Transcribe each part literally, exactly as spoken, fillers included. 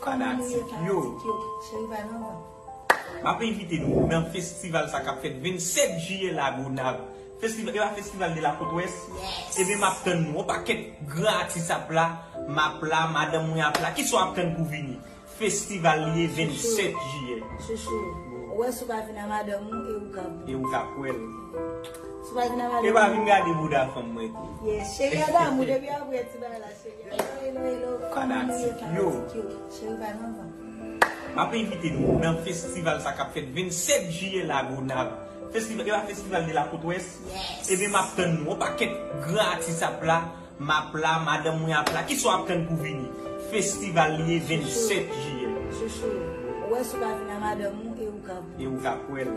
Fanatik yo. M ap envite nou nan festival sa k ap fèt vennsèt jiyè Lagonav. Festival, e pa festival de la côte ouest. Ebyen, m ap tann nou. Yon pakèt gran atis ap la. M ap la, madanm mwen ap la. Kisa w ap tann pou vini? Festival li ye vennsèt jiyè. Chouchou. Ou wè si w pa vin a madanm ou e ou ka. E ou ka kwè l. Si w pa vin a madanm ou. E pa vin gade bouda fanm mwen tou. Yes, cheri a damou depi apre ti bagay la, cheri a. Hello, hello, hello. Fanatik yo. Cheri pa nan van. M ap envite nou nan festival sa k ap fèt vennsèt jiyè Lagonav. Festival, e pa festival de la côte ouest. Ebyen, m ap tann nou. Yon pakèt gran atis ap la. M ap la, madanm mwen ap la. Kisa w ap tann pou vini? Festival li ye vennsèt jiyè. Chouchou. Ou wè si w pa vin a madanm ou e ou ka. E ou ka kwè l.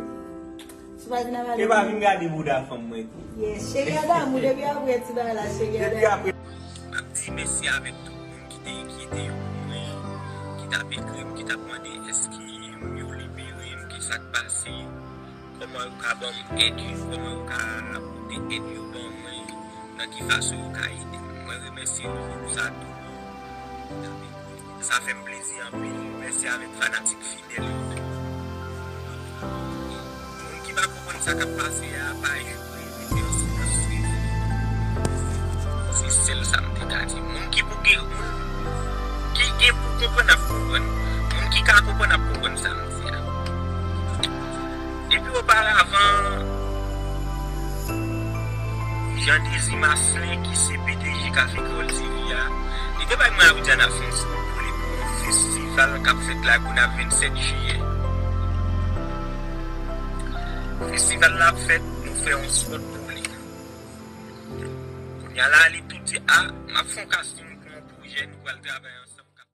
Si w pa vin a madanm ou. E pa vin gade bouda fanm mwen tou. Yes, cheri a damou depi apre ti bagay la, cheri a damou. Depi apre. M ap di mèsi avèk tout moun ki te enkyete yo pou mwen, ki t ap ekri m, ki t ap mande èske moun yo libere m, ki sa k pase. Kòman yo ka ban m èd yo, kòman yo ka pote èd yo ban mwen nan ki fason yo ka ede m. Mwen remèsye yo pou sa tou. Sa fè m plezi anpil. Mèsi avèk fanatik fidèl yo tou. Moun ki pa konprann sa k ap pase a, pa joure, mete yon silans sou yo. Se sèl sa m te ka di. Moun ki pou gen, moun ki gen pou konprann ap konprann. Moun ki ka konprann ap konprann sa m di a. Depi oparavan, Jean Désir Marcelin, ki se P D G Café Creole T V a, li te bay mwen Abidjan ap fè yon spot pou li pou yon festival k ap fèt Lagonav vennsèt jiyè. Festival la ap fèt, nou fè yon spot pou li. Kounye a la, li tou di, a, m ap fè yon casting pou yon pwojè, nou pral travay ansanm.